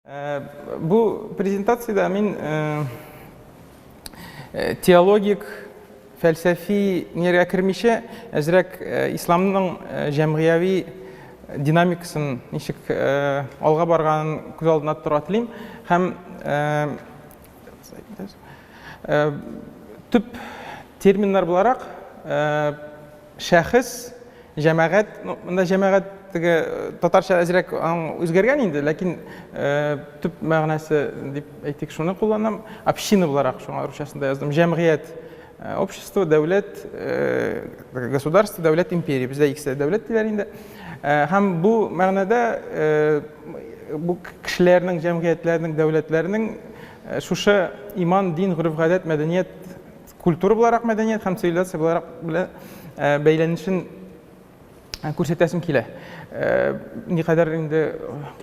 Бу презентациядә мин теологик, фәлсәфи нигә кермичә, әзрәк исламның җәмгыяви динамикасын ничек алга барганын күз алдына тотарга телим һәм төп терминнар буларак шәхес, җәмәгать, ну, монда җәмәгать теге татарча әзрәк аның үзгәргән инде, ләкин төп мәгънәсе дип әйтик, шуны кулланам. Община буларак шуңа русчасында яздым. Җәмгыять, общество, дәүләт, государство, дәүләт, империя. Бездә икесе дә дәүләт диләр инде. Һәм бу мәгънәдә бу кешеләрнең, җәмгыятьләрнең, дәүләтләрнең шушы иман, дин, гореф-гадәт, мәдәният, культура буларак мәдәният һәм цивилизация буларак белән бәйләнешен күрсәтәсем килә. Никадәр инде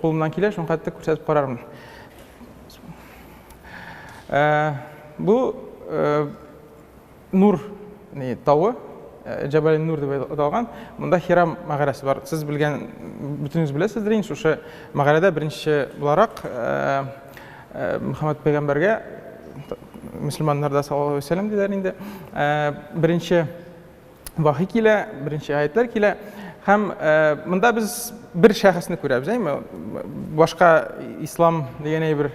кулымнан килә, шуның хәтле күрсәтеп карармын. Бу Нур ни тавы, Җәбәл Нур дип аталган. Монда Хира мәгарәсе бар. Сез белгән, бөтенегез беләсездер инде, шушы мәгарәдә беренче буларак Мөхәммәд пәйгамбәргә, мөселманнарда саллаллаһу алейһи вәсәлләм диләр инде, беренче вахи килә, беренче аятлар килә. Һәм монда без бер шәхесне күрәбез, әйме? Башка ислам дигән әйбер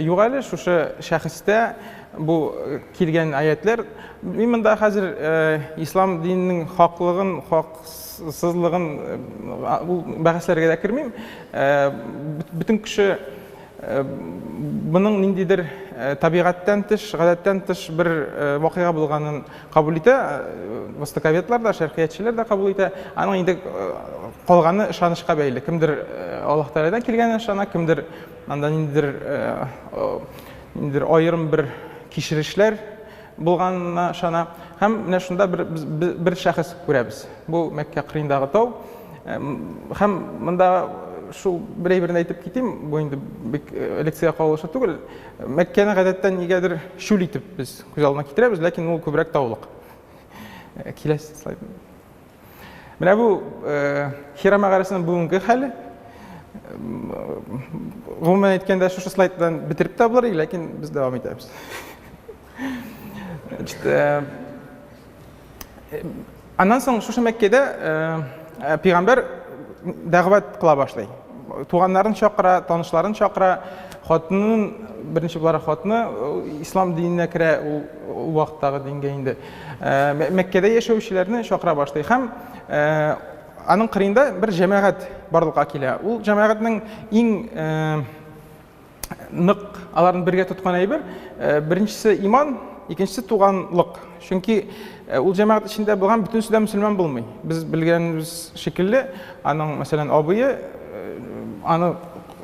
юк әле, шушы шәхестә бу килгән аятлар. Мин монда хәзер ислам диненең хаклыгын, хаксызлыгын ул бәхәсләргә дә кермим. Бөтен кеше моның ниндидер табигатьтән тыш, гадәттән тыш бер вакыйга булганын кабул итә. Востоковедлар да, шәркыятьчеләр дә кабул итә. Аның инде калганы ышанычка бәйле. Кемдер Аллаһ Тәгаләдән килгәнен ышана, кемдер анда ниндидер ниндидер аерым бер кичерешләр булганына ышана. Һәм менә шунда бер, бер шәхес күрәбез. Бу Мәккә кырыендагы тау. Һәм монда шул бер әйберне әйтеп китим, бу инде бик лекциягә кагылышлы түгел. Мәккәне гадәттә нигәдер чүл итеп без күз алдына китерәбез, ләкин ул күбрәк таулык. Киләсе слайд. Менә бу Хира мәгарәсенең бүгенге хәле. Гомумән әйткәндә, шушы слайдтан бетереп тә булыр, ләкин без дәвам итәбез. Значит, аннан соң шушы Мәккәдә пәйгамбәр дәгъват кыла башлый. Туганнарын чакыра, танышларын чакыра, хатынын, беренче буларак хатыны ислам диненә керә ул, ул вакыттагы дингә инде. Мәккәдә яшәүчеләрне чакыра башлый һәм аның кырыенда бер җәмәгать барлыкка килә. Ул җәмәгатьнең иң нык аларны бергә тоткан әйбер, беренчесе иман, икенчесе туганлык. Чөнки ул җәмәгать эчендә булган бөтенесе дә мөселман булмый. Без белгәнебез шикелле, аның, мәсәлән, абые аны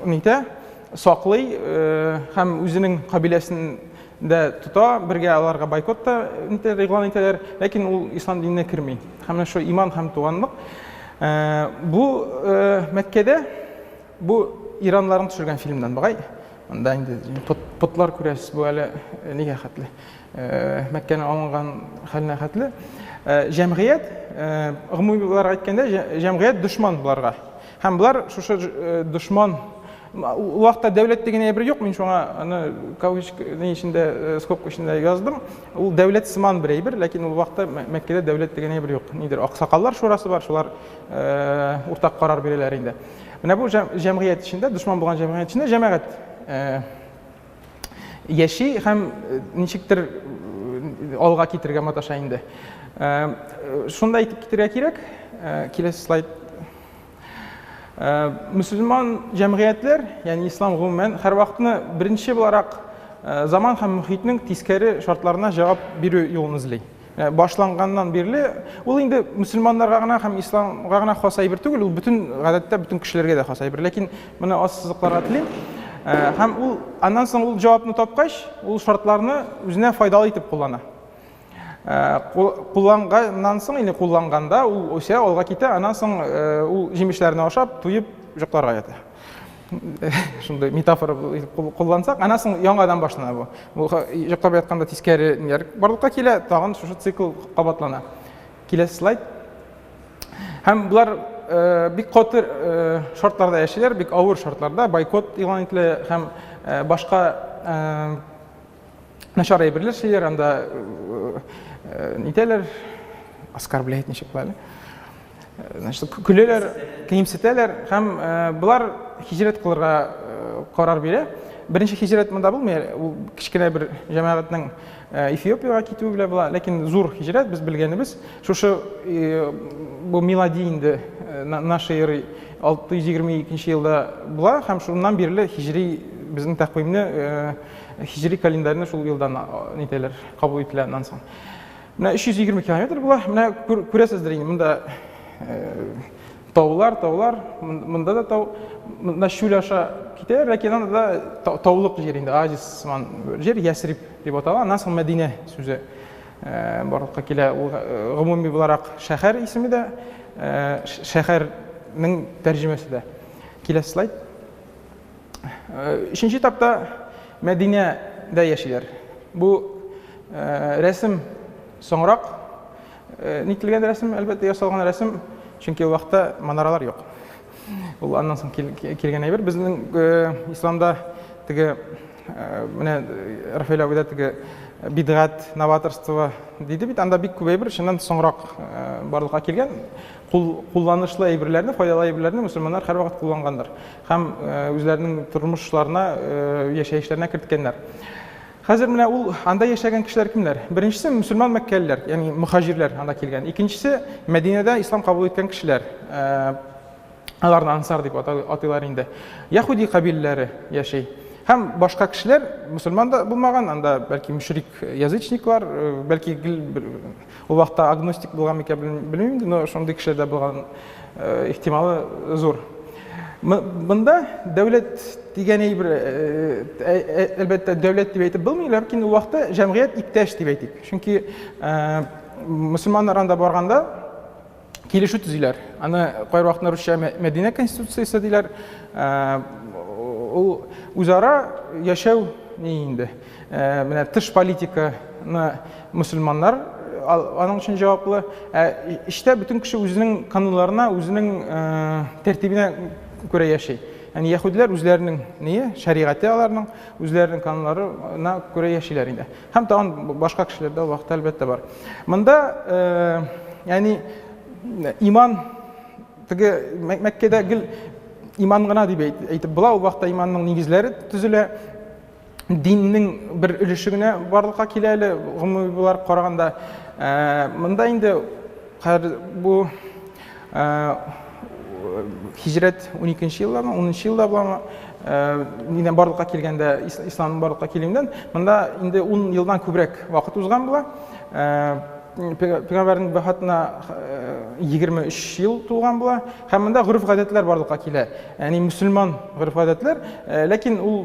нитә, саклый һәм үзенең кабиләсен дә тота, бергә аларга бойкот та нитәләр, игълан итәләр, ләкин ул ислам диненә керми. Һәм менә шул иман һәм туганлык. Бу Мәккәдә Бу иранларның төшергән фильмнан бугай. Монда инде потлар күрәсез, бу әле нигә хәтле? Мәккәнең алынган хәленә хәтле. Җәмгыять, гомуми буларак әйткәндә, җәмгыять дошман буларга. Һәм болар шушы дошман ул вакытта дәүләт дигән әйбер юк, мин шуңа аны кавычка ни эчендә, скобка эчендә яздым. Ул дәүләт сыман бер әйбер, ләкин ул вакытта Мәккәдә дәүләт дигән әйбер юк. Нидер аксакаллар шурасы бар, шулар уртак карар бирәләр инде. Менә бу җәмгыять эчендә, дошман булган җәмгыять эчендә җәмәгать яши һәм ничектер алга китергә маташа инде. Шунда әйтеп китергә кирәк, киләсе слайд. Мөселман җәмгыятьләр, ягъни ислам гомумән, һәрвакытны беренче буларак заман һәм мөхитнең тискәре шартларына җавап бирү юлын эзли. Башланганнан бирле ул инде мөселманнарга гына һәм исламга гына хас әйбер түгел, ул бөтен гадәттә бөтен кешеләргә дә хас әйбер. Ләкин моны ассызыкларга телим. Һәм ул аннан соң ул җавапны тапкач, ул шартларны үзенә файдалы итеп куллана. Кулланганнан соң, инде кулланганда ул үсә, алга китә, аннан соң ул җимешләрне ашап, туеп йокларга ята. Шундый метафора куллансак, аннан соң яңадан башлана бу. Бу йоклап ятканда тискәре ниләр барлыкка килә, тагын шушы цикл кабатлана. Киләсе слайд. Һәм болар бик каты шартларда яшиләр, бик авыр шартларда, бойкот игълан ителә һәм башка начар әйберләр эшлиләр, анда нитәләр, оскорбляет ничек була әле. Значит, көләләр, кимсетәләр һәм болар һиҗрәт кылырга карар бирә. Беренче һиҗрәт монда булмый, ул кечкенә бер җәмәгатьнең Эфиопиягә китүе белән була, ләкин зур һиҗрәт без белгәнебез шушы бу милади инде нашей эры 622 елда була һәм шуннан бирле һиҗри безнең тәкъвимне һиҗри календарьны шул елдан нитәләр, кабул ителә аннан соң. Менә 320 километр була. Менә күрәсездер инде монда таулар, таулар, монда да тау, монда чүл аша китәләр, ләкин анда да таулык җир инде, оазис сыман җир, Ясриб дип атала. Аннан соң Мәдинә сүзе барлыкка килә. Ул гомуми буларак шәһәр исеме дә, шәһәрнең тәрҗемәсе дә. Киләсе слайд. Өченче этапта Мәдинәдә яшиләр. Бу рәсем соңрак нителгән рәсем, әлбәттә, ясалган рәсем, чөнки ул вакытта манаралар юк. Ул аннан соң килгән әйбер. Безнең исламда теге менә Рафаэль абый да теге бидгать, новаторство диде бит, анда бик күп әйбер чыннан соңрак барлыкка килгән. Кулланышлы әйберләрне, файдалы әйберләрне мөселманнар һәрвакыт кулланганнар һәм үзләренең тормышларына, яшәешләренә керткәннәр. Хәзер менә ул анда яшәгән кешеләр кемнәр? Беренчесе мөселман мәккәлеләр, ягъни мөхаҗирләр анда килгән. Икенчесе Мәдинәдә ислам кабул иткән кешеләр. Аларны ансар дип атыйлар инде. Яһүди кабиләләре яши. Һәм башка кешеләр мөселман да булмаган, анда бәлки мөшрик язычниклар, бәлки гел ул вакытта агностик булган микән белмим инде, но шундый кешеләр дә булган ихтималы зур. Монда дәүләт дигән әйбер, әлбәттә, дәүләт дип әйтеп булмый, ләкин ул вакытта җәмгыять иптәш дип әйтик. Чөнки мөселманнар анда барганда килешү төзиләр. Аны кайвакытны русча Мәдинә конституциясе диләр. Ул үзара яшәү ни инде. Менә тыш политиканы мөселманнар аның өчен җаваплы. Ә эчтә бөтен кеше үзенең кануннарына, үзенең тәртибенә күрә яши. Ягъни яһүдләр үзләренең ние, шәригате аларның, үзләренең кануннарына күрә яшиләр инде. Һәм тагын башка кешеләр дә вакытта әлбәттә бар. Монда ягъни иман теге Мәккәдә гел иман гына дип әйтеп була. Ул вакытта иманның нигезләре төзелә. Диннең бер өлеше генә барлыкка килә әле, гомуми буларак караганда. Монда инде хәзер бу һиҗрәт 12 елдамы, 10 елда буламы, нидән барлыкка килгәндә, исламның барлыкка килүеннән, монда инде 10 елдан күбрәк вакыт узган була. Пәйгамбәрнең вафатына 23 ел тулган була. Һәм монда гореф-гадәтләр барлыкка килә. Ягъни мөселман гореф-гадәтләр, ләкин ул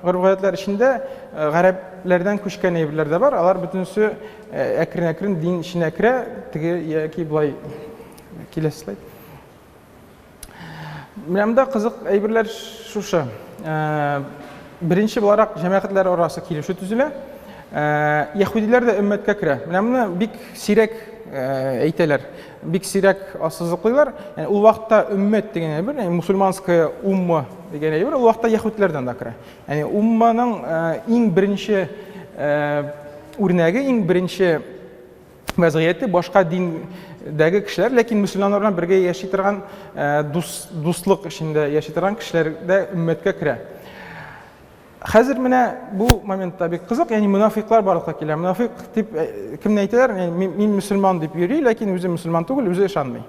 гореф-гадәтләр эчендә гарәпләрдән күчкән әйберләр дә бар. Алар бөтенесе әкрен-әкрен дин эченә керә, теге яки болай. Киләсе слайд. Менә монда кызык әйберләр шушы. Беренче буларак җәмәгатьләр арасы килешү төзелә. Яһүдиләр дә өммәткә керә. Менә моны бик сирәк әйтәләр, бик сирәк ассызыклыйлар. Ягъни ул вакытта өммәт дигән әйбер, ягъни мусульманская умма дигән әйбер, ул вакытта яһүдләрдән дә керә. Ягъни умманың иң беренче үрнәге, иң беренче вәзгыяте башка диндәге кешеләр, ләкин мөселманнар белән бергә яши торган, дус, дуслык эчендә яши торган кешеләр дә өммәткә керә. Хәзер менә бу моментта бик кызык, ягъни мунафиклар барлыкка килә. Мунафик дип кемне әйтәләр? Мин, мин мөселман дип йөри, ләкин үзе мөселман түгел, үзе ышанмый.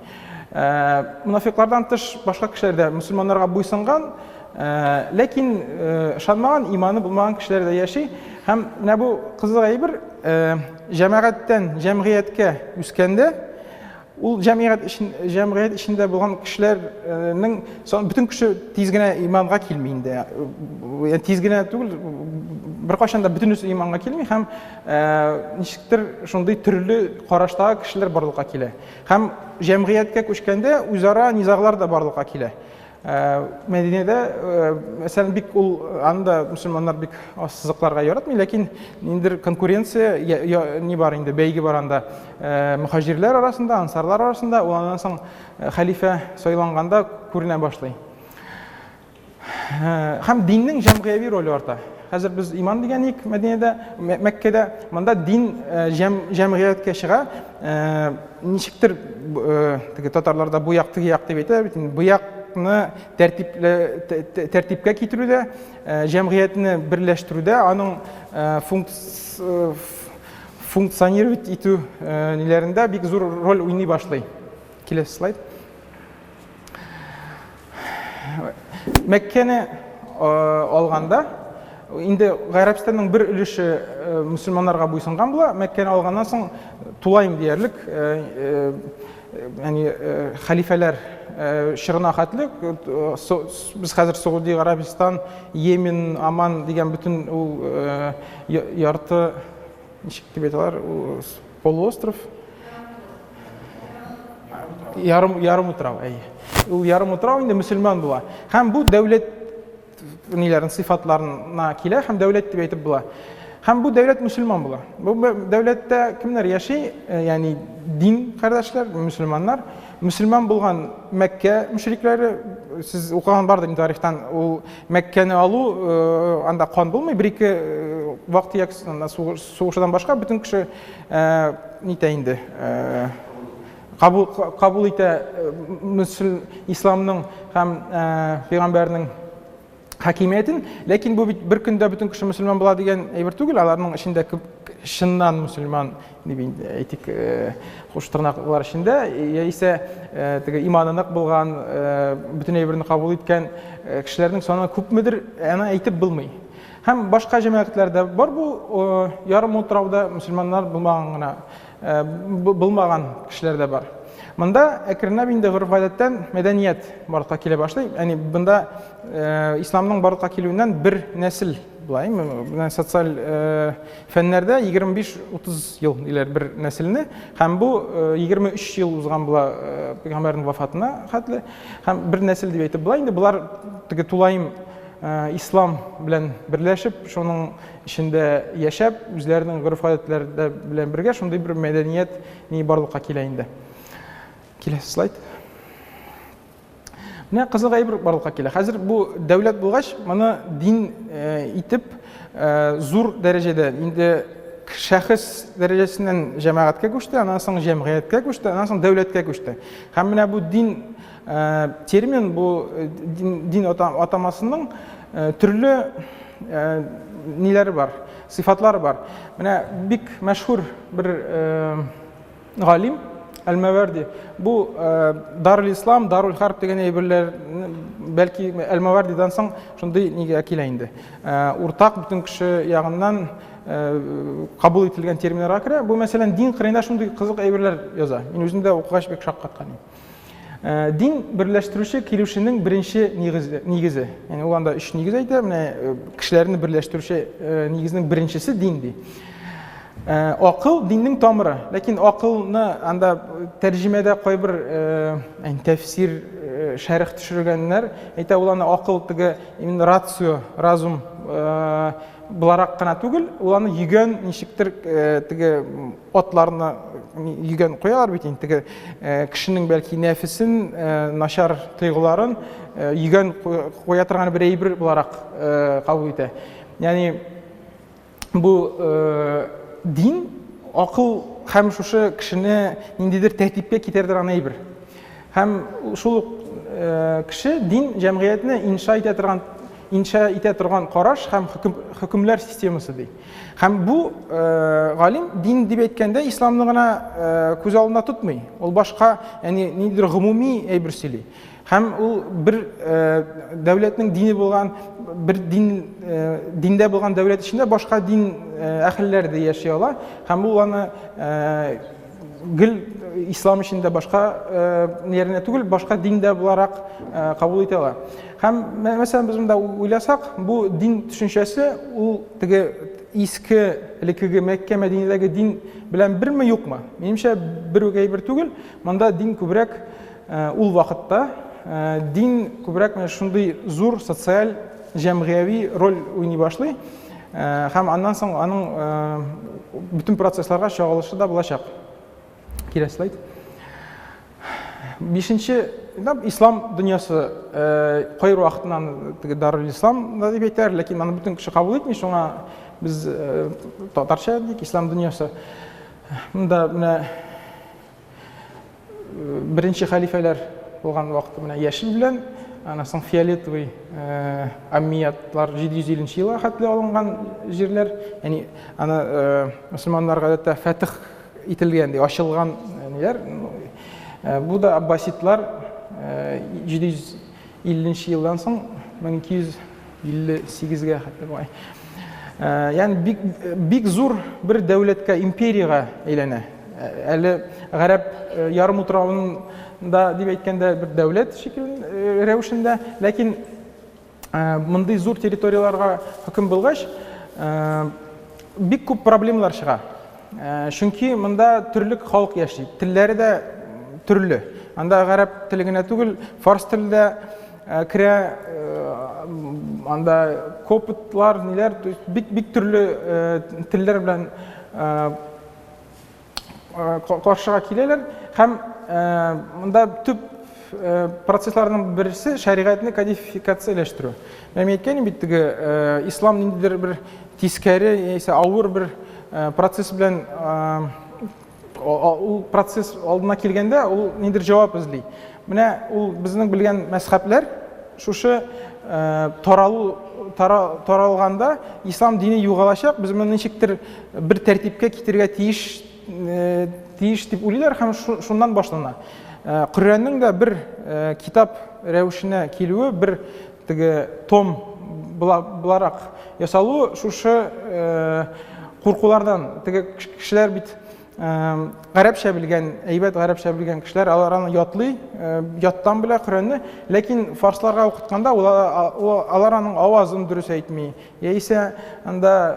Мунафиклардан тыш башка кешеләр дә мөселманнарга буйсынган, ләкин ышанмаган, иманы булмаган кешеләр дә яши. Һәм менә бу кызык әйбер, җәмәгатьтән җәмгыятькә үскәндә, ул җәмгыять өчен җәмгыять эчендә булган кешеләрнең бөтен кеше тиз генә иманга килми инде. Тиз генә түгел, беркайчан да бөтенесе иманга килми һәм ничектер шундый төрле караштагы кешеләр барлыкка килә. Һәм җәмгыятькә күчкәндә үзара низаглар да барлыкка килә. Мәдинәдә, мәсәлән, бик ул аны да мөселманнар бик ассызыкларга яратмый, ләкин ниндидер конкуренция ни бар инде, бәйге бар анда. Мөхаҗирләр арасында, ансарлар арасында, ул аннан соң хәлифә сайланганда күренә башлый. Һәм диннең җәмгыяви роле арта. Хәзер без иман дигән ик Мәдинәдә, Мәккәдә, монда дин җәмгыятькә чыга. Ничектер теге татарларда бу як теге як дип әйтә бит инде. Бу якны тәртипле тәртипкә китерүдә, җәмгыятьне берләштерүдә аның функционировать итү ниләрендә бик зур роль уйный башлый. Киләсе слайд. Мәккәне алганда, инде Гарәбстанның бер өлеше мөселманнарга буйсынган була. Мәккәне алганнан соң тулаем диярлек, ягъни хәлифәләр чорына хәтле без хәзер Сауди Гарәбстан, Йемен, Аман дигән бөтен ул ярты ничек дип әйтәләр, полуостров ярым ярым утрау, әйе. Ул ярым утрау инде мөселман була. Һәм бу дәүләт ниләрен сыйфатларына килә һәм дәүләт дип әйтеп була. Һәм бу дәүләт мөселман була. Бу дәүләттә кемнәр яши? Ягъни дин кардәшләр, мөселманнар. Мөселман булган Мәккә мөшрикләре, сез укыган бардыр инде тарихтан, ул Мәккәне алу, анда кан булмый, бер-ике вак-төяк сугышудан башка бөтен кеше нитә инде, кабул, кабул итә мөсел, исламның һәм пәйгамбәрнең хакимиятен, ләкин бу бит бер көндә бөтен кеше мөселман була дигән әйбер түгел, аларның эчендә күп чыннан мөселман дип инде әйтик, куш тырнаклар эчендә, яисә теге иманы нык булган, бөтен әйберне кабул иткән кешеләрнең саны күпмедер, аны әйтеп булмый. Һәм башка җәмәгатьләрдә бар бу ярым утрауда мөселманнар булмаган гына, булмаган кешеләр дә бар. Монда әкренләп инде гореф-гадәттән мәдәният барлыкка килә башлый. Ягъни монда исламның барлыкка килүеннән бер нәсел була. Менә социаль фәннәрдә 25-30 ел диләр бер нәселне. Һәм бу 23 ел узган була пәйгамбәрнең вафатына хәтле. Һәм бер нәсел дип әйтеп була. Инде болар теге тулаем ислам белән берләшеп, шуның эчендә яшәп, үзләренең гореф-гадәтләре белән бергә шундый бер мәдәният ни барлыкка килә инде. Киләсе слайд. Менә кызык әйбер барлыкка килә. Хәзер бу дәүләт булгач, моны дин итеп зур дәрәҗәдә инде шәхес дәрәҗәсеннән җәмәгатькә күчте, аннан соң җәмгыятькә күчте, аннан соң дәүләткә күчте. Һәм менә бу дин термин, бу дин атамасының төрле ниләре бар, сыйфатлары бар. Менә бик мәшһүр бер галим Әл-Маварди. Бу Дарул Ислам, Дарул Харб дигән әйберләр бәлки Әл-Мавардидан соң шундый нигә килә инде. Уртак бөтен кеше ягыннан кабул ителгән терминнарга керә. Бу мәсәлән дин кырыенда шундый кызык әйберләр яза. Мин үзем дә укыгач бик шаккаткан идем. Дин берләштерүче килүшенең беренче нигезе. нигезе. Ягъни ул анда өч нигез әйтә, менә кешеләрне берләштерүче нигезнең беренчесе дин ди. Акыл диннең тамыры. Ләкин акылны анда тәрҗемәдә кайбер тәфсир, шәрх төшергәннәр әйтә, ул аны акыл теге именно рацио, разум буларак кына түгел, ул аны йөгән ничектер теге атларны йөгән куялар бит инде, теге кешенең бәлки нәфесен, начар тойгыларын йөгән куя торган бер әйбер буларак кабул итә. Ягъни бу дин акыл һәм шушы кешене ниндидер тәртипкә китерә торган әйбер. Һәм шул ук кеше дин җәмгыятьне инша итә торган инша итә торган караш һәм хөкем, хөкемләр системасы ди. Һәм бу галим дин дип әйткәндә исламны гына күз алдында тотмый. Ул башка, ягъни ниндидер гомуми әйбер сөйли. Һәм ул бер дәүләтнең дине булган, бер дин диндә булган дәүләт эчендә башка дин әһелләре дә яши ала. Һәм ул аны гел ислам эчендә башка ниләренә түгел, башка диндә буларак кабул итә ала. Һәм мәсәлән без монда уйласак, бу дин төшенчәсе ул теге иске элеккеге Мәккә Мәдинәдәге дин белән берме юкмы? Минемчә, бер үк әйбер түгел. Монда дин күбрәк ул вакытта дин күбрәк менә шундый зур социаль җәмгыяви роль уйный башлый. Һәм аннан соң аның бөтен процессларга чагылышы да булачак. Киләсе слайд. Бишенче этап ислам дөньясы кайбер вакытыннан теге Дарул Ислам да дип әйтәләр, ләкин аны бөтен кеше кабул итми, шуңа без татарча дик ислам дөньясы. Монда менә беренче хәлифәләр булган вакыты менә яшел белән, аннан соң фиолетовый аммиятлар 750 елга хәтле алынган җирләр. Ягъни аны мөселманнар гадәттә фәтих ителгән ди, ачылган ниләр. Бу да аббасидлар 750 елдан соң 1258-гә хәтле бугай. Ягъни бик бик зур бер дәүләткә, империягә әйләнә. Әле гарәп ярымутравында дип әйткәндә бер дәүләт шикел рәвешендә, ләкин мондый зур территорияләргә хөкем булгач, бик күп проблемалар чыга. Чөнки монда төрле халык яши, телләре дә төрле. Анда гарәп теле генә түгел, фарс теле дә керә, анда копытлар, ниләр, то есть бик бик төрле телләр белән каршыга киләләр һәм монда төп процессларның берсе шәригатьне кодификацияләштерү. Менә мин әйткән бит теге ислам ниндидер бер тискәре яисә авыр бер процесс белән ул процесс алдына килгәндә ул ниндидер җавап эзли. Менә ул безнең белгән мәзхәбләр шушы таралу таралганда ислам дине югалачак, без моны ничектер бер тәртипкә китерергә тиеш тиеш дип уйлыйлар һәм шуннан башлана. Коръәннең дә бер китап рәвешенә килүе, бер теге том буларак ясалуы шушы куркулардан. Теге кешеләр бит гарәпчә белгән, әйбәт гарәпчә белгән кешеләр, алар аны ятлый, яттан белә Коръәнне, ләкин фарсларга укытканда алар аның авазын дөрес әйтми, яисә анда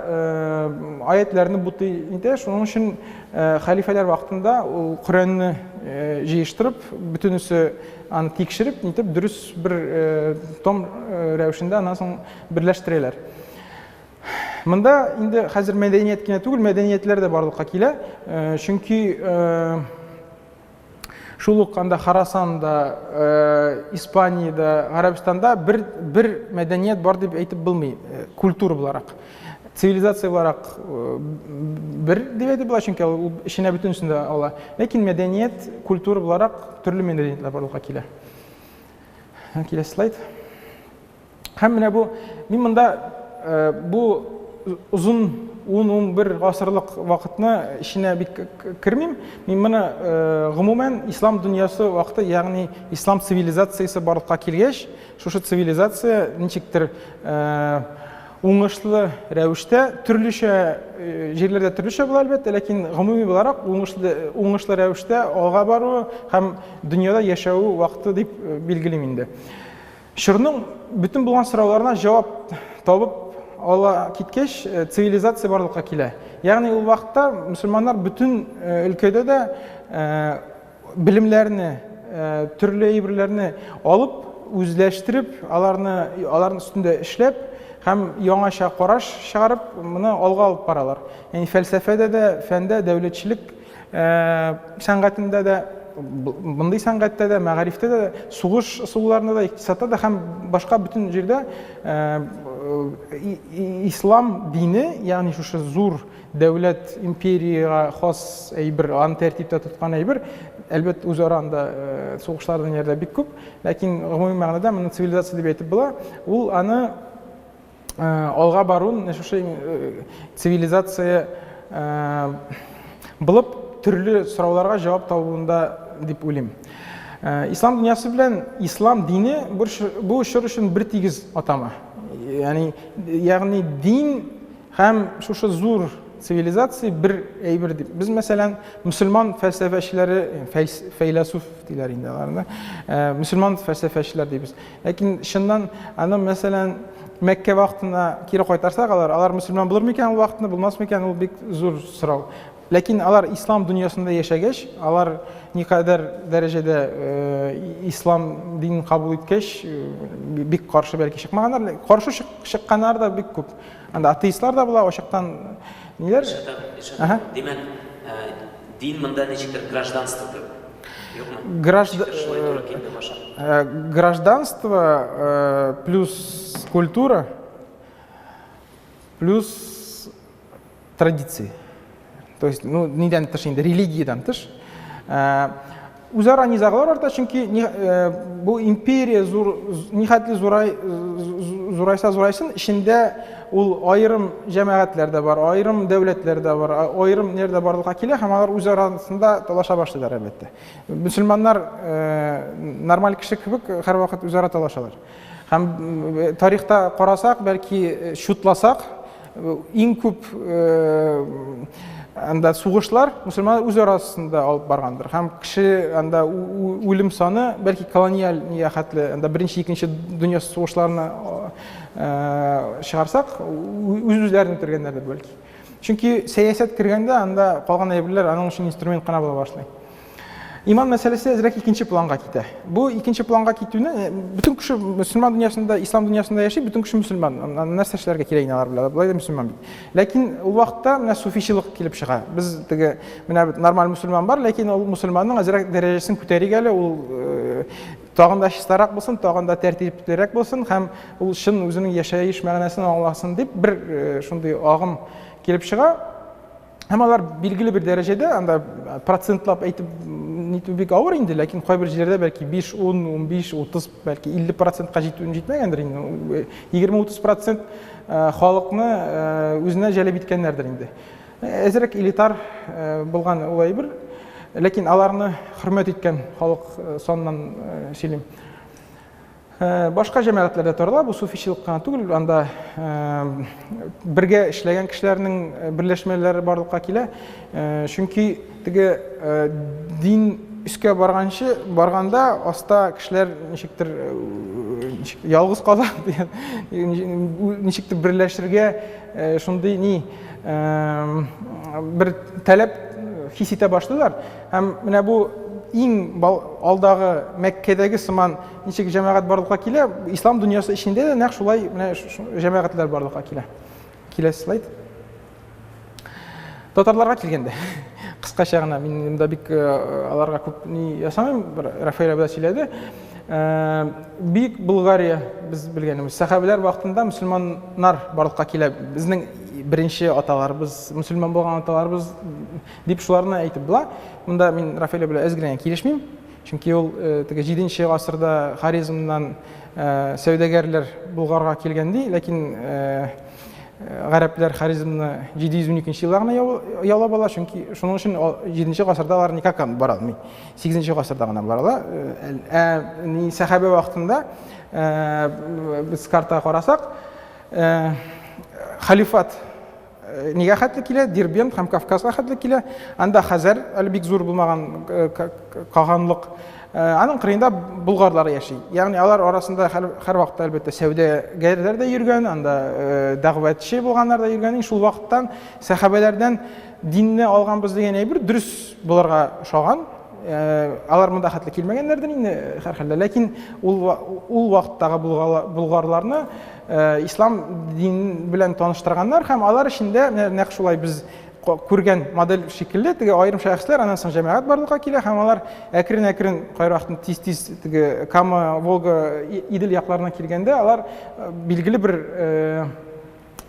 аятләрне бутый итә. Шуның өчен хәлифәләр вакытында ул Коръәнне җыештырып, бөтенесе аны тикшереп, нитеп дөрес бер том рәвешендә аннан соң берләштерәләр. Монда инде хәзер мәдәният кенә түгел, мәдәниятләр дә барлыкка килә. Чөнки шул ук анда Хорасанда, Испаниядә, Гарәбстанда бер бер мәдәният бар дип әйтеп булмый, культура буларак. Цивилизация буларак бер дип әйтеп була, чөнки ул эченә бөтенесен дә ала. Ләкин мәдәният, культура буларак төрле мәдәниятләр барлыкка килә. Киләсе слайд. Һәм менә бу, мин монда бу озын 10-11 гасырлык вакытны эченә бик кермим. Мин моны гомумән ислам дөньясы вакыты, ягъни ислам цивилизациясе барлыкка килгәч, шушы цивилизация ничектер уңышлы рәвештә төрлечә җирләрдә төрлечә була әлбәттә, ләкин гомуми буларак уңышлы уңышлы рәвештә алга баруы һәм дөньяда яшәве вакыты дип билгелим инде. Чорның бөтен булган сорауларына җавап табып ала киткәч, цивилизация барлыкка килә. Ягъни ул вакытта мөселманнар бөтен өлкәдә дә белемнәрне, төрле әйберләрне алып, үзләштереп, аларны аларның өстендә эшләп һәм яңача караш чыгарып, моны алга алып баралар. Ягъни фәлсәфәдә дә, фәндә, дәүләтчелек сәнгатендә дә, мондый сәнгатьтә дә, мәгарифтә дә, сугыш ысулларында да, икътисадта да һәм башка бөтен җирдә ислам дине, ягъни шушы зур дәүләт империягә хас әйбер, аны тәртиптә тоткан әйбер, әлбәттә, үзара анда сугышлар дөньяда бик күп, ләкин гомуми мәгънәдә моны цивилизация дип әйтеп була. Ул аны алга баруын шушы цивилизация булып төрле сорауларга җавап табуында дип уйлыйм. Ислам дөньясы белән ислам дине бу чор өчен бер тигез атама. Ягъни, ягъни дин һәм шушы зур цивилизация бер әйбер дип. Без мәсәлән, мөселман фәлсәфәчеләре, фәйләсуф диләр инде аларны, мөселман фәлсәфәчеләр дибез. Ләкин чыннан аны мәсәлән Мәккә вакытына кире кайтарсак алар, алар мөселман булыр микән ул вакытны, булмас микән, ул бик зур сорау. Ләкин алар ислам дөньясында яшәгәч, алар никадәр дәрәҗәдә ислам динен кабул иткәч, бик каршы бәлки чыкмаганнар. Каршы чыкканнар да бик күп. Анда атеистлар да була, ачыктан ниләр? Димәк, дин монда ничектер гражданство кебек. Юкмы? Гражданство плюс культура плюс традиции. То есть, ну, нидән тыш инде, религиядән тыш. Үзара низаглар арта, чөнки бу империя зур, нихәтле зурай, зурайса зурайсын, эчендә ул аерым җәмәгатьләр дә бар, аерым дәүләтләр дә бар, аерым ниләр дә барлыкка килә һәм алар үз арасында талаша башлыйлар, әлбәттә. Мөселманнар нормаль кеше кебек һәрвакыт үзара талашалар. Һәм тарихта карасак, бәлки чутласак, иң күп анда сугышлар мөселманнар үз арасында алып баргандыр. Һәм кеше анда үлем саны, бәлки колониаль нигә хәтле, анда беренче, икенче дөнья сугышларына чыгарсак, үз-үзләрен үтергәннәрдер бәлки. Чөнки сәясәт кергәндә анда калган әйберләр аның өчен инструмент кына була башлый. Иман мәсьәләсе әзрәк икенче планга китә. Бу икенче планга китүне бөтен кеше мөселман дөньясында, ислам дөньясында яши, бөтен кеше мөселман. Нәрсә эшләргә кирәк инде алар белән? Болай да мөселман бит. Ләкин ул вакытта менә суфичылык килеп чыга. Без теге менә нормаль мөселман бар, ләкин ул мөселманның әзрәк дәрәҗәсен күтәрик әле, ул тагын да чистарак булсын, тагын да тәртиплерәк булсын һәм ул чын үзенең яшәеш мәгънәсен аңласын дип бер шундый агым килеп чыга. Һәм алар билгеле бер дәрәҗәдә, анда процентлап әйтеп нитү бик авыр инде, ләкин кайбер җирләрдә бәлки 5, 10, 15, 30, бәлки 50 процентка җитүен җитмәгәндер инде. 20-30 процент халыкны үзенә җәлеп иткәннәрдер инде. Әзрәк элитар булган ул әйбер, ләкин аларны хөрмәт иткән халык саныннан сөйлим. Башка җәмәгатьләрдә тарала, бу суфичылык кына түгел, анда бергә эшләгән кешеләрнең берләшмәләре барлыкка килә. Чөнки теге дин өскә барганчы, барганда аста кешеләр ничектер ничек, ялгыз кала дигән, ничектер берләшергә шундый ни бер таләп хис итә башлыйлар. Һәм менә бу иң алдагы Мәккәдәге сыман ничек җәмәгать барлыкка килә, ислам дөньясы эчендә дә нәкъ шулай менә җәмәгатьләр барлыкка килә. Киләсе слайд. Татарларга килгәндә, кыскача гына, мин монда бик аларга күп ни ясамыйм, бер Рафаэль абый да сөйләде. Бөек Булгария, без белгәнебез, сәхабәләр вакытында мөселманнар барлыкка килә. Безнең беренче аталарыбыз, мөселман булган аталарыбыз дип шуларны әйтеп була. Монда мин Рафаэль белән әз генә килешмим. Чөнки ул теге 7 гасырда Хорезмнан сәүдәгәрләр Булгарга килгән ди, ләкин гарәпләр Хорезмны 712 елда гына яулап ала, чөнки шуның өчен 7 гасырда алар никак бара алмый. 8 гасырда гына бара ала. Ә ни сәхабә вакытында без картага карасак, халифат нигә хәтле килә? Дербент һәм Кавказга хәтле килә. Анда Хәзәр әле бик зур булмаган каганлык. Аның кырыенда булгарлар яши. Ягъни алар арасында һәр вакытта әлбәттә сәүдәгәрләр дә йөргән, анда дәгъватчы булганнар да йөргән. Шул вакыттан сәхабәләрдән динне алганбыз дигән әйбер дөрес булырга ошаган. Алар монда хәтле килмәгәннәрдер инде һәрхәлдә. Ләкин ул вакыттагы булгарларны ислам дин белән таныштырганнар һәм алар эчендә нәкъ шулай без күргән модель шикелле теге аерым шәхесләр, аннан соң җәмәгать барлыкка килә һәм алар әкрен-әкрен кайвакытны тиз-тиз теге Кама, Волга, Идел якларына килгәндә алар билгеле бер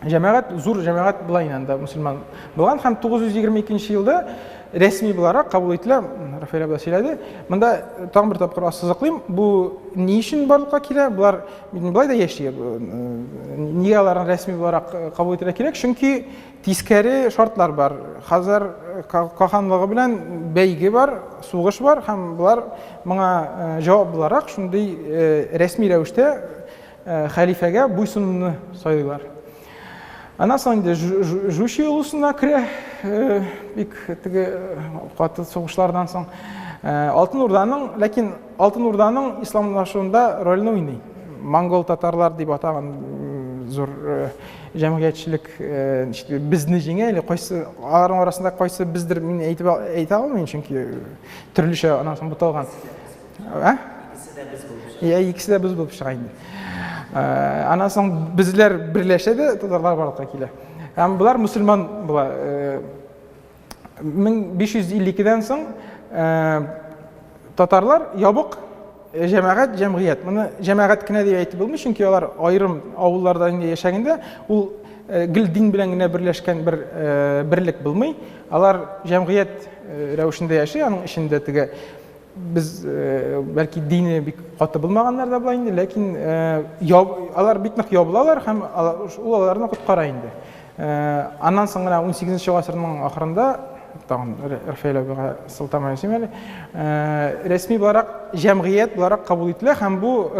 җәмәгать, зур җәмәгать була инде анда мөселман булган һәм 922 елда рәсми буларак кабул ителә, Рафаэль абый сөйләде. Монда тагын бер тапкыр ассызыклыйм, бу ни өчен барлыкка килә? Болар болай да яши. Нигә аларны рәсми буларак кабул итәргә кирәк? Чөнки тискәре шартлар бар. Хазар каханлыгы белән бәйге бар, сугыш бар һәм болар моңа җавап буларак шундый рәсми рәвештә хәлифәгә буйсынуны сайлыйлар. Аннан соң инде Жучи улусына керә, бик теге каты сугышлардан соң. Алтын Урданың, ләкин Алтын Урданың исламлашуында рольне уйный. Монгол татарлар дип атаган зур җәмгыятьчелек безне җиңә или кайсы аларның арасында кайсы бездер мин әйтеп әйтә алмыйм, чөнки төрлечә аннан соң буталган. Ә? Икесе дә без булып чыга. Я, икесе дә без булып чыга инде. Аннан соң безләр берләшә дә татарлар барлыкка килә. Һәм болар мөселман була. 1552-дән соң татарлар ябык җәмәгать, җәмгыять. Моны җәмәгать кенә дип әйтеп булмый, чөнки алар аерым авылларда инде яшәгәндә ул гел дин белән генә берләшкән бер берлек булмый. Алар җәмгыять рәвешендә яши, аның эчендә теге без бәлки дине бик каты булмаганнар да була инде, ләкин алар бик нык ябылалар һәм ул аларны коткара инде. Аннан соң гына 18 гасырның ахырында тагын Рафаэль абыйга сылтама ясыйм әле. Рәсми буларак җәмгыять буларак кабул ителә һәм бу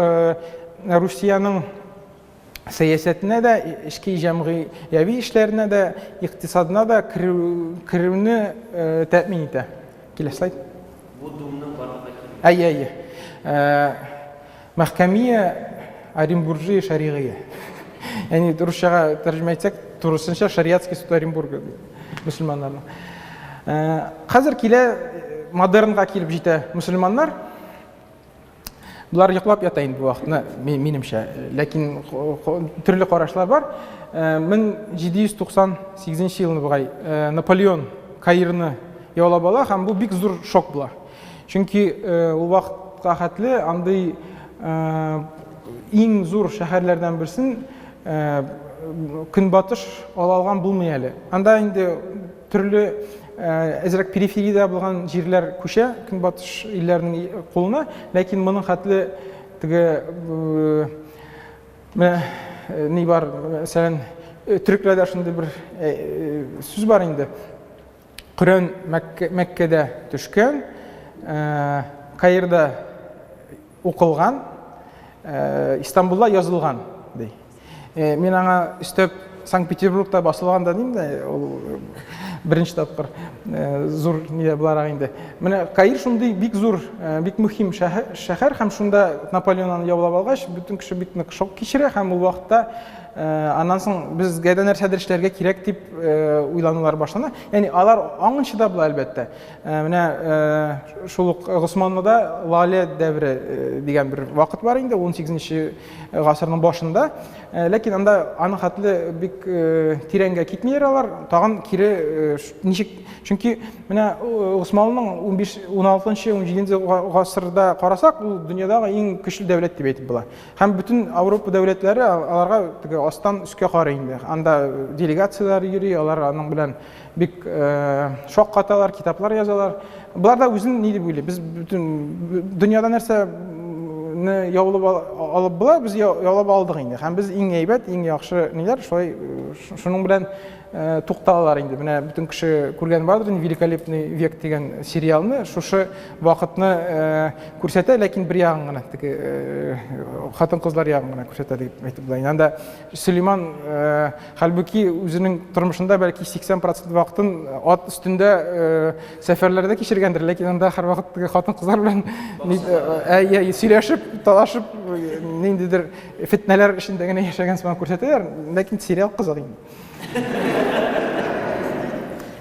Русиянең сәясәтенә дә, эчке җәмгыяви эшләренә дә, икътисадына да керүне тәэмин итә. Килә слайд. Бу думның барлыкка килүе. Әйе, әйе. Мәхкәмия Оренбуржия шәригыя. Ягъни русчага тәрҗемә итсәк, турысынча шариатский суд Оренбурга мөселманнарның. Хәзер килә модернга килеп җитә мөселманнар. Болар йоклап ята инде бу вакытны, минемчә. Ләкин төрле карашлар бар. 1798 елны бугай Наполеон Каирны яулап ала һәм бу бик зур шок була. Чөнки ул вакытка хәтле андый иң зур шәһәрләрдән берсен көнбатыш ала алган булмый әле. Анда инде төрле әзрәк перифериядә булган җирләр күчә көнбатыш илләренең кулына, ләкин моның хәтле теге менә ни бар, мәсәлән, төрекләрдә шундый бер сүз бар инде. Коръән Мәккәдә төшкән, Каирда укылган, Истанбулда язылган, ди. Мин аңа өстәп Санкт-Петербургта басылган да дим дә, ул беренче тапкыр зур нидә буларак инде. Менә Каир шундый бик зур, бик мөһим шәһәр һәм шунда Наполеон аны яулап алгач, бөтен кеше бик нык шок кичерә һәм ул вакытта аннан соң безгә дә нәрсәдер эшләргә кирәк дип уйланулар башлана. Ягъни алар аңынчы да була әлбәттә. Менә шул ук Госманлыда Лале дәвре дигән бер вакыт бар инде, 18 гасырның башында. Ләкин анда аның хәтле бик тирәнгә китмиләр алар. Тагын кире ничек, чөнки менә Госманлының 15, 16, 17 гасырда карасак, ул дөньядагы иң көчле дәүләт дип әйтеп була. Һәм бөтен Ауропа дәүләтләре аларга теге астан өскә карый инде. Анда делегацияләр йөри, алар аның белән бик шаккаталар, китаплар язалар. Болар да үзен ни дип уйлый? Без бөтен дөньяда нәрсә яулап алып була, без яулап алдык инде. Һәм без иң әйбәт, иң яхшы ниләр, шулай шуның белән тукталалар инде. Менә бөтен кеше күргән бардыр инде Великолепный век дигән сериалны. Шушы вакытны күрсәтә, ләкин бер ягын гына, теге хатын-кызлар ягын гына күрсәтә дип әйтеп була. Анда Сөлейман хәлбуки үзенең тормышында бәлки 80% вакытын ат өстендә сәфәрләрдә кичергәндер, ләкин анда һәрвакыт теге хатын-кызлар белән сөйләшеп, талашып, ниндидер фетнәләр эчендә генә яшәгән сыман күрсәтәләр, ләкин сериал кызык инде.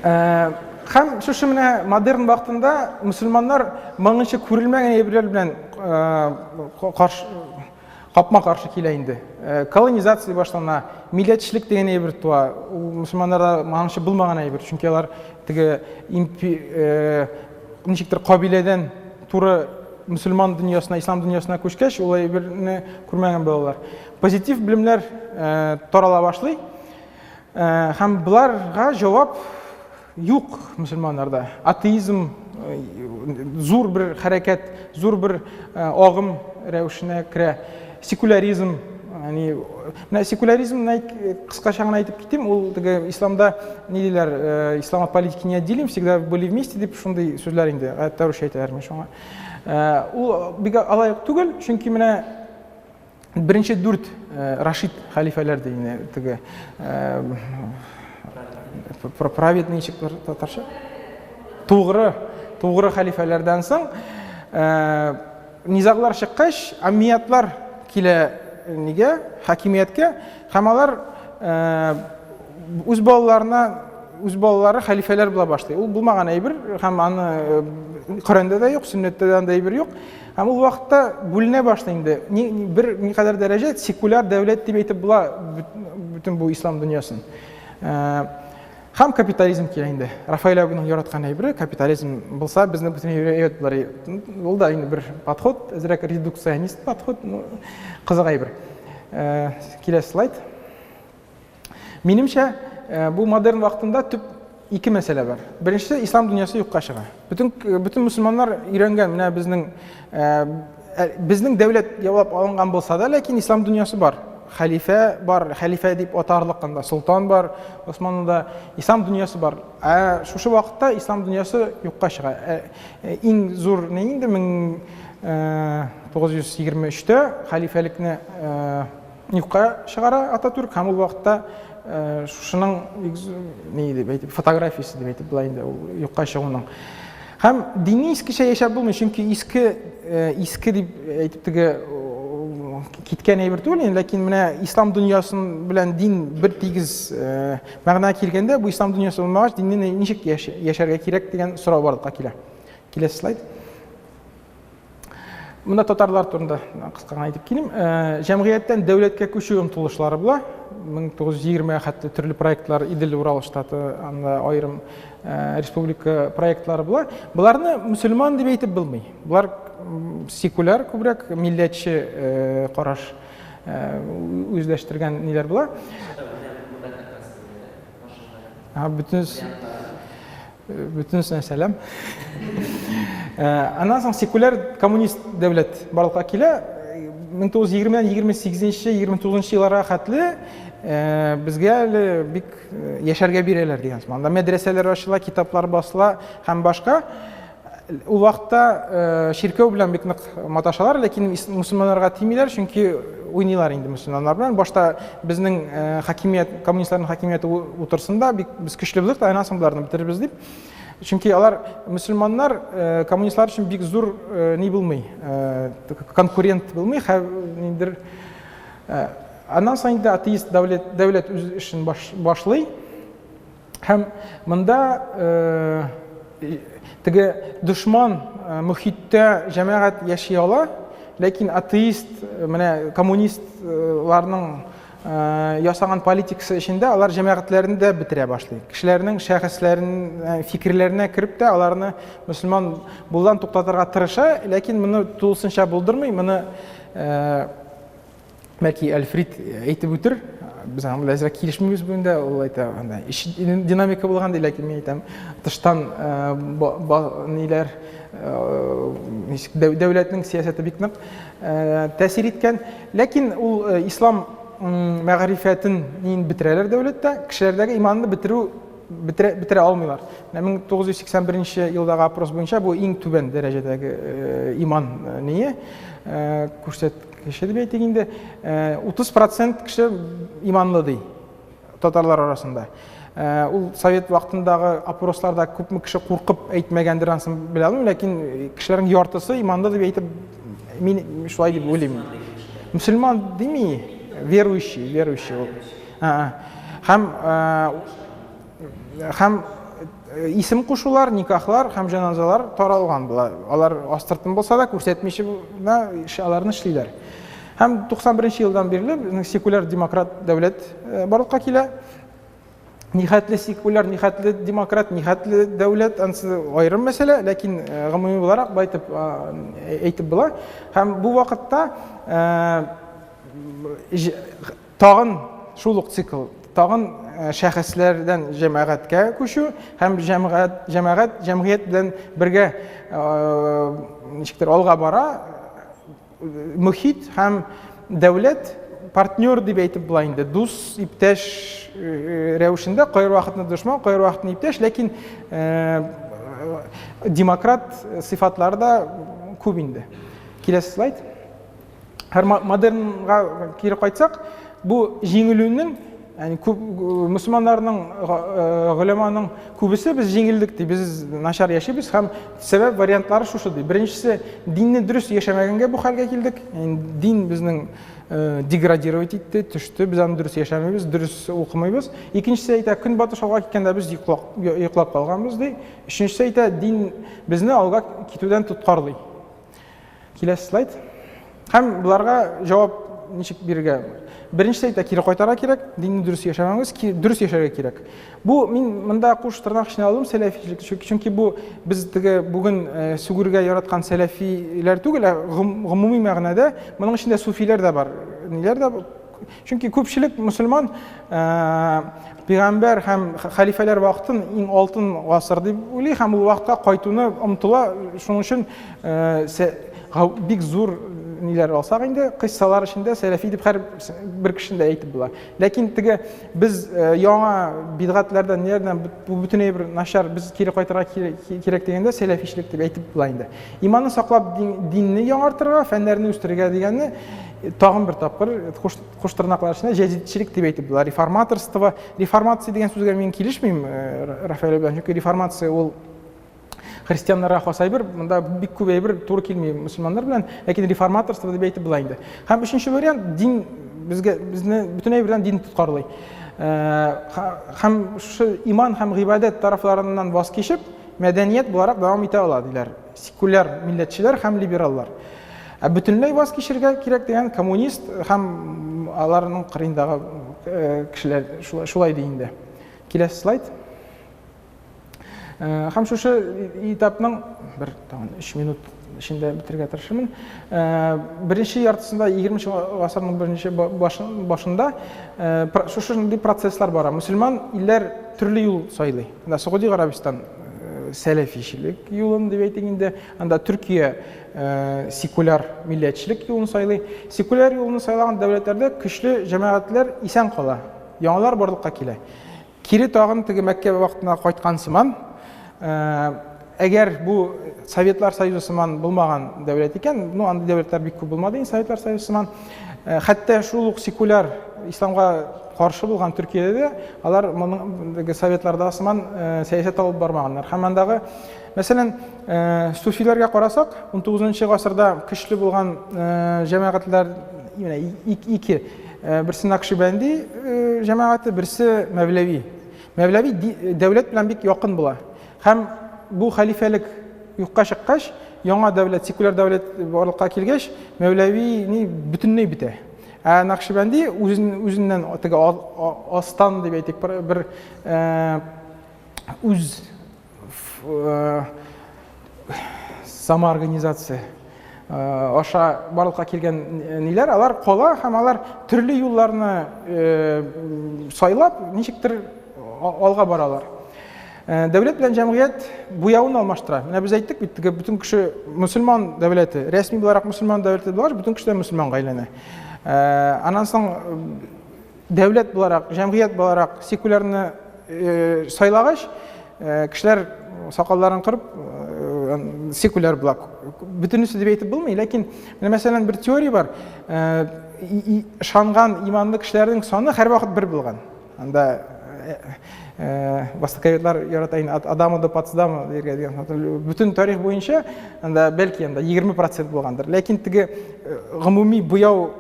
Һәм шушы менә модерн вакытында мөселманнар моңынча күрелмәгән әйберләр белән каршы капма-каршы килә инде. Колонизация башлана, милләтчелек дигән әйбер туа. Ул мөселманнарда моңынча булмаган әйбер, чөнки алар теге ничектер кабиләдән туры мөселман дөньясына, ислам дөньясына күчкәч, ул әйберне күрмәгән булалар. Позитив белемнәр тарала башлый. Һәм боларга җавап юк мөселманнарда. Атеизм зур бер хәрәкәт, зур бер агым рәвешенә керә. Секуляризм, ягъни менә секуляризмны кыскача гына әйтеп китим, ул теге исламда ни диләр, ислам от политики не отделим, всегда были вместе дип шундый сүзләр инде, гадәттә русча әйтәләр мин шуңа. Ул бик алай ук түгел, чөнки менә беренче дүрт рашид хәлифәләр ди инде теге праведный ничек татарча? Тугры, тугры хәлифәләрдән соң низаглар чыккач, аммиятлар килә нигә, хакимияткә, һәм алар үз балаларына, үз балалары хәлифәләр була башлый. Ул булмаган әйбер, һәм аны Коръәндә дә юк, сөннәттә дә андый әйбер юк. Һәм ул вакытта бүленә башлый инде. Ни, бер никадәр дәрәҗә секуляр дәүләт дип әйтеп була бөтен бу ислам дөньясын. Һәм капитализм килә инде. Рафаэль абының яраткан әйбере капитализм булса, безне бөтен әйбер әйбәт булыр. Ул да инде бер подход, әзрәк редукционист подход, ну, кызык әйбер. Киләсе слайд. Минемчә, бу модерн вакытында төп ике мәсьәлә бар. Беренчесе, ислам дөньясы юкка чыга. Бөтен бөтен мөселманнар өйрәнгән, менә безнең безнең дәүләт яулап алынган булса да, ләкин ислам дөньясы бар. Хәлифә бар, хәлифә дип атарлык анда солтан бар, Османлыда ислам дөньясы бар. Ә шушы вакытта ислам дөньясы юкка чыга. Иң зур ни инде 1923-тә хәлифәлекне юкка чыгара Ататүрк һәм ул вакытта шушының ни дип әйтеп, фотографиясе дип әйтеп була инде ул юкка чыгуның. Һәм дини искечә яшәп булмый, чөнки иске иске дип әйтеп теге киткән әйбер түгел, ләкин менә ислам дөньясын белән дин бер тигез мәгънә килгәндә, бу ислам дөньясы булмагач, динне ничек яшәргә кирәк дигән сорау барлыкка килә. Киләсе слайд. Монда татарлар турында кыска гына әйтеп килим. Җәмгыятьтән дәүләткә күчү омтылышлары була. 1920 хәтле төрле проектлар Идел Урал штаты, анда аерым республика проектлары була. Боларны мөселман дип әйтеп булмый. Болар секуляр күбрәк милләтче караш үзләштергән ниләр була. Бөтенесенә сәлам. Аннан соң секуляр коммунист дәүләт барлыкка килә. 1920-дән 28-29 елларга хәтле безгә әле бик яшәргә бирәләр дигән сүз. Анда мәдрәсәләр ачыла, китаплар басыла һәм башка. Ул вакытта чиркәү белән бик нык маташалар, ләкин мөселманнарга тимиләр, чөнки уйныйлар инде мөселманнар белән. Башта безнең хакимият, коммунистларның хакимияте утырсын да, бик без көчле булыйк та, аннан соң боларны бетерербез дип. Чөнки алар мөселманнар коммунистлар өчен бик зур ни булмый, конкурент булмый, ниндер. Аннан соң инде атеист дәүләт, дәүләт үз эшен башлый. Һәм монда теге дошман мөхиттә җәмәгать яши ала, ләкин атеист, менә коммунистларның ясаган политикасы эчендә алар җәмәгатьләрне дә бетерә башлый. Кешеләрнең шәхесләрен, фикерләренә кереп тә аларны мөселман булудан туктатырга тырыша, ләкин моны тулысынча булдырмый, моны Бәлки Альфрид әйтеп үтер, без аның белән әзрәк килешмибез бу инде, ул әйтә, анда иш динамика булган ди, ләкин мин әйтәм, тыштан ниләр, ничек дәүләтнең сәясәте бик нык тәэсир иткән. Ләкин ул ислам мәгърифәтен нин бетерәләр дәүләттә, кешеләрдәге иманны бетерү бетерә, бетерә алмыйлар. Менә 1981 елдагы опрос буенча бу иң түбән дәрәҗәдәге иман ние күрсәт Кеше дип әйтик инде, 30% кеше иманлы ди татарлар арасында. Ул совет вакытындагы опросларда күпме кеше куркып әйтмәгәндер, ансын белә алмыйм, ләкин кешеләрнең яртысы иманлы дип әйтеп, мин шулай дип уйлыйм. Мөселман дими, верующий, верующий ул. Һәм Һәм исем кушулар, никахлар һәм җеназалар таралган була. Алар астыртын булса да, күрсәтмичә дә аларны эшлиләр. Һәм 91 елдан бирле безнең секуляр демократ дәүләт барлыкка килә. Нихәтле секуляр, нихәтле демократ, нихәтле дәүләт, ансы аерым мәсьәлә, ләкин гомуми буларак бай итеп әйтеп була. Һәм бу вакытта Тагын шул ук цикл, тагын шәхесләрдән җәмәгатькә күчү һәм җәмәгать, җәмәгать, җәмгыять белән бергә ничектер алга бара, мөхит һәм дәүләт партнер дип әйтеп була инде, дус, иптәш рәвешендә, кайбер вакытны дошман, кайбер вакытны иптәш, ләкин демократ сыйфатлары да күп инде. Киләсе слайд. Һәр модернга кире кайтсак, бу җиңелүнең, ягъни күп мөселманнарның, голяманың күбесе без җиңелдек ди, без начар яшибез һәм сәбәп вариантлары шушы ди. Беренчесе, динне дөрес яшәмәгәнгә бу хәлгә килдек. Ягъни дин безнең деградировать итте, төште, без аны дөрес яшәмибез, дөрес укымыйбыз. Икенчесе әйтә, көнбатыш алга киткәндә без йоклап, йоклап калганбыз ди. Өченчесе әйтә, дин безне алга китүдән тоткарлый. Киләсе слайд. Һәм боларга җавап ничек бирергә? Беренчесе әйтә, кире кайтарга кирәк, динне дөрес яшәмәгез, дөрес яшәргә кирәк. Бу мин монда куш тырнак эченә алдым сәләфилек, чөнки бу без теге бүген э, сүгергә яраткан сәләфиләр түгел, ә гомуми мәгънәдә моның эчендә суфиләр дә бар, ниләр дә. Чөнки күпчелек мөселман э, пәйгамбәр һәм хәлифәләр вакытын иң алтын гасыр дип уйлый һәм ул вакытка кайтуны омтыла. Шуның өчен э, бик зур ниләр алсак инде, кыйссалар эчендә сәләфи дип һәр бер кешене дә әйтеп була. Ләкин теге без э, яңа бидгатләрдән ниләрдән бу бөтенләй бер начар, без кире кайтырга кирәк дигәндә сәләфичелек дип әйтеп була инде. Иманны саклап динне яңартырга, фәннәрне үстерергә дигәнне тагын бер тапкыр куш тырнаклар эченә җәдидчелек дип әйтеп була. Реформаторство, реформация дигән сүзгә мин килешмим, э, Рафаэль белән, чөнки реформация ул христианнарга хас әйбер, монда бик күп әйбер туры килми мөселманнар белән, ләкин реформаторство дип әйтеп була инде. Һәм өченче вариант дин безгә безне бөтен әйбердән дин тоткарлый. Э, һәм шушы иман һәм гыйбадәт тарафларыннан ваз кичеп, мәдәният буларак дәвам итә ала диләр. Секуляр милләтчеләр һәм либераллар. Ә бөтенләй ваз кичергә кирәк дигән коммунист һәм аларның кырыендагы э, кешеләр шулай ди инде. Киләсе слайд. Э, һәм шушы этапның бер тагын 3 минут эчендә бетерергә тырышырмын. Э, беренче яртысында 20 гасырның беренче башында шушындый процесслар бара. Мөселман илләр төрле юл сайлый. Анда Сауди Гарәбистан сәләфичелек юлын дип әйтик инде, анда Төркия секуляр милләтчелек юлын сайлый. Секуляр юлны сайлаган дәүләтләрдә көчле җәмәгатьләр исән кала, яңалар барлыкка килә. Кире тагын теге Мәккә вакытына кайткан сыман, әгәр бу Советлар Союзы сыман булмаган дәүләт икән, ну андый дәүләтләр бик күп булмады инде Советлар Союзы сыман, хәтта шул ук секуляр исламга каршы булган Төркиядә дә алар моның Советларда сыман сәясәт алып бармаганнар. Һәм андагы Мәсәлән, э, суфиләргә карасак, 19 гасырда көчле булган э, җәмәгатьләр менә ике, э, берсе Накшибәнди җәмәгате, берсе Мәвләви. Мәвләви дәүләт белән бик якын була. Һәм бу хәлифәлек юкка чыккач, яңа дәүләт, секуляр дәүләт барлыкка килгәч, Мәвләви ни бөтенләй бетә. Ә Накшибәнди үзен үзеннән теге астан дип әйтик, бер үз Э, самоорганизация э, аша барлыкка килгән ниләр, алар кала һәм алар төрле юлларны э, сайлап, ничектер алга баралар. Дәүләт белән җәмгыять буявын алмаштыра. Менә без әйттек бит, теге бөтен кеше мөселман дәүләте, рәсми буларак мөселман дәүләте булгач, бөтен кеше дә мөселманга әйләнә. Аннан соң дәүләт буларак, җәмгыять буларак секулярны э, сайлагач, э, кешеләр сакалларын кырып э, секуляр була. Бөтенесе дип әйтеп булмый, ләкин менә мәсәлән бер теория бар. Ышанган иманлы кешеләрнең саны һәрвакыт бер булган. Анда востоковедлар ярата инде от Адама до Потсдама диергә дигән. Бөтен тарих буенча анда бәлки анда 20% булгандыр. Ләкин теге гомуми буяу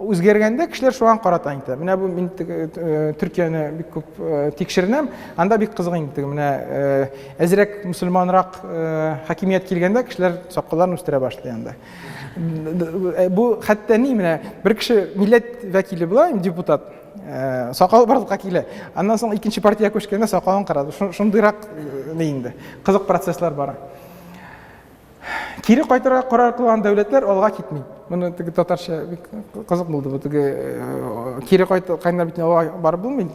Үзгәргәндә кешеләр шуңа карата инде. Менә бу мин э, Төркияне бик күп э, тикшеренәм. Анда бик кызык инде теге менә э, әзрәк мөселманрак хакимият килгәндә кешеләр сакалларын үстерә башлый анда. Бу хәтта ни менә бер кеше милләт вәкиле була, депутат, сакал барлыкка килә. Аннан соң икенче партиягә күчкәндә сакалын кырады. Шундыйрак ни инде. Кызык процесслар бара. Кире кайтырга карар кылган дәүләтләр алга китми. Моны теге татарча бик кызык булды бу теге э, кире кайтканда бит алга барып булмый.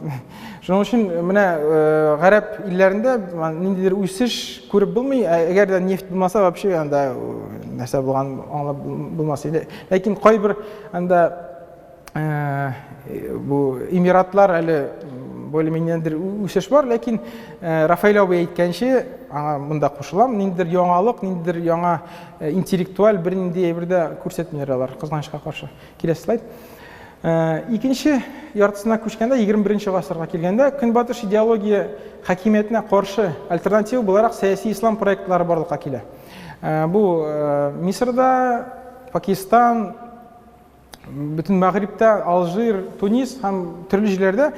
Шуның өчен менә э, гарәп илләрендә ниндидер үсеш күреп булмый. Ә әгәр дә нефть булмаса, вообще анда э, нәрсә булган аңлап булмас иде. Ләкин кайбер анда Э, бу Эмиратлар әле более-менее үсеш бар, ләкин э, Рафаэль абый әйткәнче, аңа монда кушылам, ниндидер яңалык, ниндидер яңа э, интеллектуаль бернинди әйбер дә күрсәтмиләр алар, кызганычка каршы. Киләсе слайд. Икенче яртысына күчкәндә, 21 гасырга килгәндә, Көнбатыш идеология хакимиятенә каршы альтернатива буларак сәяси ислам проектлары барлыкка килә. Бу Мисырда, Пакистан, Бөтен Мәгърибтә, Алжир, Тунис һәм төрле җирләрдә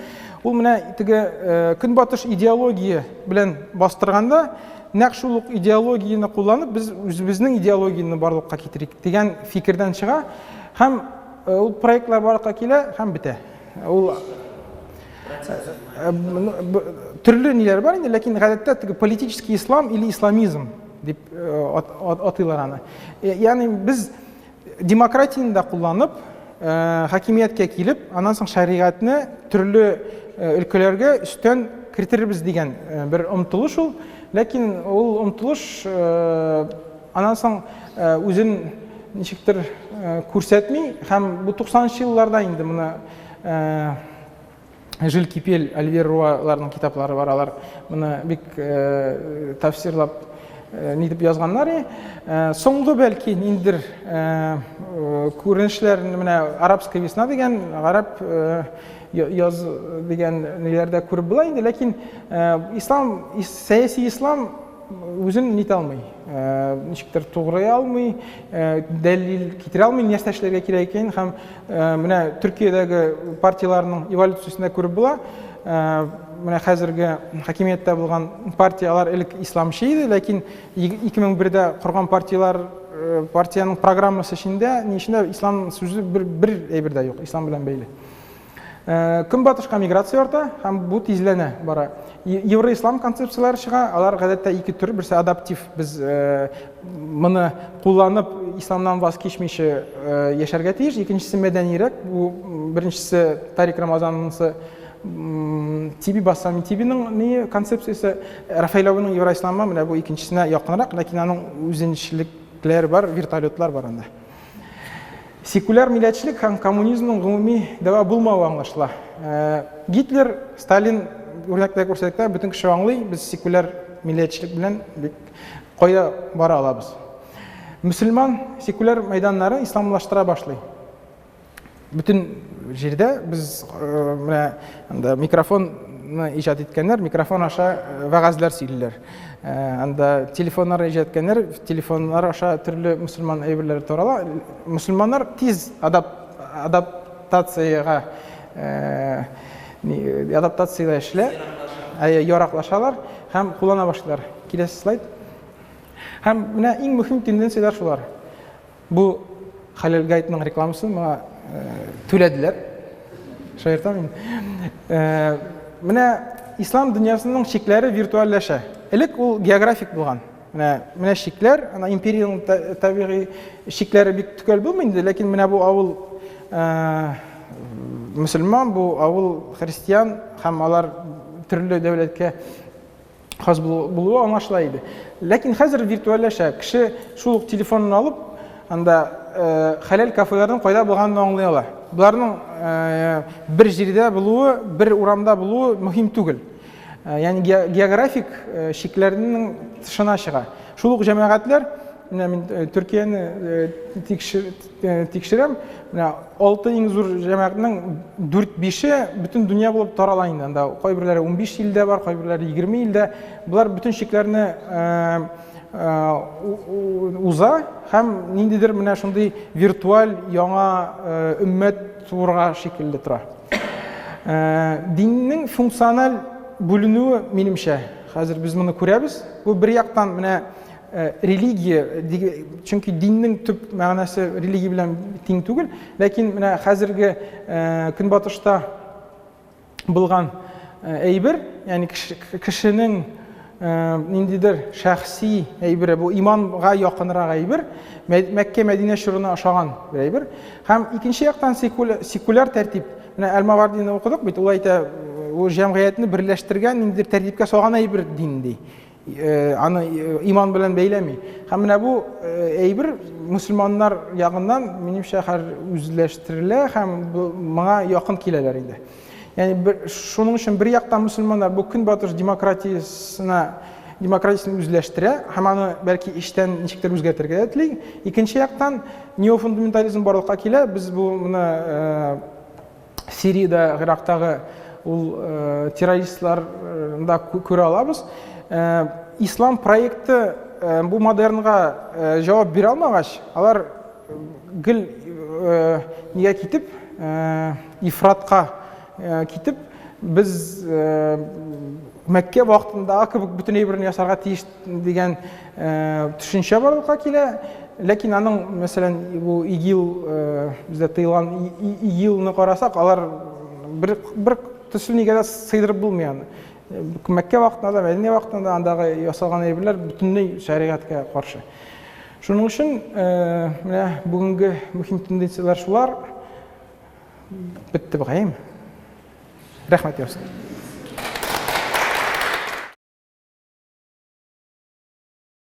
ул менә теге көнбатыш идеология белән бастырганда, нәкъ шул ук идеологияне кулланып, без үзебезнең идеологияне барлыкка китерик дигән фикердән чыга һәм ул проектлар барлыкка килә һәм бетә. Ул төрле ниләр бар инде, ләкин гадәттә теге политический ислам или исламизм дип атыйлар аны. Ягъни без демократияне дә кулланып, хакимияткә килеп, аннан соң шәригатьне төрле өлкәләргә өстән кертербез дигән бер омтылыш ул. Ләкин ул омтылыш аннан соң үзен ничектер күрсәтми һәм бу 90 елларда инде моны Жиль Кипель, Оливьер Руаларның китаплары бар, алар моны бик тәфсирлап нитеп язганнар. Соңгы бәлки ниндидер күренешләр, менә Арабская весна дигән, гарәп яз дигән ниләрдә күреп була инде, ләкин ислам, сәяси ислам үзен нитә алмый, ничектер тугрый алмый, дәлил китерә алмый, нәрсә эшләргә кирәк икәнен һәм менә Төркиядәге партияләрнең эволюциясендә күреп була. Менә хәзерге хакимияттә булган партия, алар элек исламчы иде, ләкин 2001-дә корган партияләр, партиянең программасы эчендә, ни эчендә ислам сүзе бер әйбер дә юк, ислам белән бәйле. Көнбатышка миграция арта һәм бу тизләнә бара. Евроислам концепцияләре чыга, алар гадәттә ике төр, берсе адаптив, без моны кулланып исламнан ваз кичмичә яшәргә тиеш, икенчесе мәдәнирәк, бу беренчесе Тарик Рамазаннысы Тиби Бассами Тибиның ни концепциясе, Рафаэль абыйның евроисламы менә бу икенчесенә якынрак, ләкин аның үзенчәлекләре бар, вертолетлар бар анда. Секуляр милләтчелек һәм коммунизмның гомуми дәва булмавы аңлашыла. Гитлер, Сталин үрнәкләр күрсәтә, бөтен кеше аңлый, без секуляр милләтчелек белән бик кая бара алабыз. Мөселман секуляр мәйданнары исламлаштыра башлый. Бөтен җирдә без менә анда микрофонны иҗат иткәннәр, микрофон аша вәгазьләр сөйлиләр. Анда телефоннар иҗат иткәннәр, телефоннар аша төрле мөселман әйберләре тарала. Мөселманнар тиз адаптациягә адаптацияләшә, яраклашалар һәм куллана башлыйлар. Киләсе слайд. Һәм менә иң мөһим тенденцияләр шулар. Бу Хәләл Гайдның рекламасын моңа түләделәр. Шаяртам инде. Менә ислам дөньясының чикләре виртуальләшә. Элек ул географик булган. Менә чикләр, ана империянең табигый чикләре бик төгәл булмый инде, ләкин менә бу авыл мөселман, бу авыл христиан һәм алар төрле дәүләткә хас булуы аңлашыла иде. Ләкин хәзер виртуальләшә. Кеше шул ук телефонын алып, анда хәләл кафеларның кайда булганын аңлый ала. Боларның бер җирдә булуы, бер урамда булуы мөһим түгел. Ягъни географик чикләрнең тышына чыга. Шул ук җәмәгатьләр, менә мин Төркияне тикшерәм, менә 6 иң зур җәмәгатьнең 4-5-е бөтен дөнья булып тарала инде. Анда кайберләре 15 илдә бар, кайберләре 20 илдә. Болар бөтен чикләрне уза һәм ниндидер менә шундый виртуаль яңа өммәт туырга шикелле тора. Диннең функциональ бүленүе, минемчә, хәзер без моны күрәбез. Бу бер яктан менә религия, чөнки диннең төп мәгънәсе религия белән тиң түгел, ләкин менә хәзерге көнбатышта булган әйбер, ягъни кешенең ниндидер шәхси әйбере, бу иманга якынрак әйбер, Мәккә Мәдинә чорына ошаган бер әйбер. Һәм икенче яктан секуляр тәртип. Менә Әл-Мавардины укыдык бит, ул әйтә, ул җәмгыятьне берләштергән ниндидер тәртипкә салган әйбер дин ди. Аны иман белән бәйләми. Һәм менә бу әйбер мөселманнар ягыннан, минемчә, хәзер үзләштерелә һәм моңа якын киләләр инде. Ягъни бер, шуның өчен бер яктан мөселманнар бу көнбатыш демократиясенә демократиясен үзләштерә һәм аны бәлки эчтән ничектер үзгәртергә дә тели. Икенче яктан неофундаментализм барлыкка килә. Без бу моны Сириядә, Ирактагы ул террористлар да күрә алабыз. Ислам проекты бу модернга җавап бирә алмагач, алар гел нигә китеп, ифратка китеп, без Мәккә вакытындагы кебек бөтен әйберне ясарга тиеш дигән төшенчә барлыкка килә. Ләкин аның, мәсәлән, бу ИГИЛ, бездә тыелган ИГИЛны карасак, алар бер төсле нигә дә сыйдырып булмый аны. Мәккә вакытында да, Мәдинә вакытында да андагы ясалган әйберләр бөтенләй шәригатькә каршы. Шуның өчен менә бүгенге мөһим тенденцияләр шулар. Бетте бугай. Рәхмәт яусын.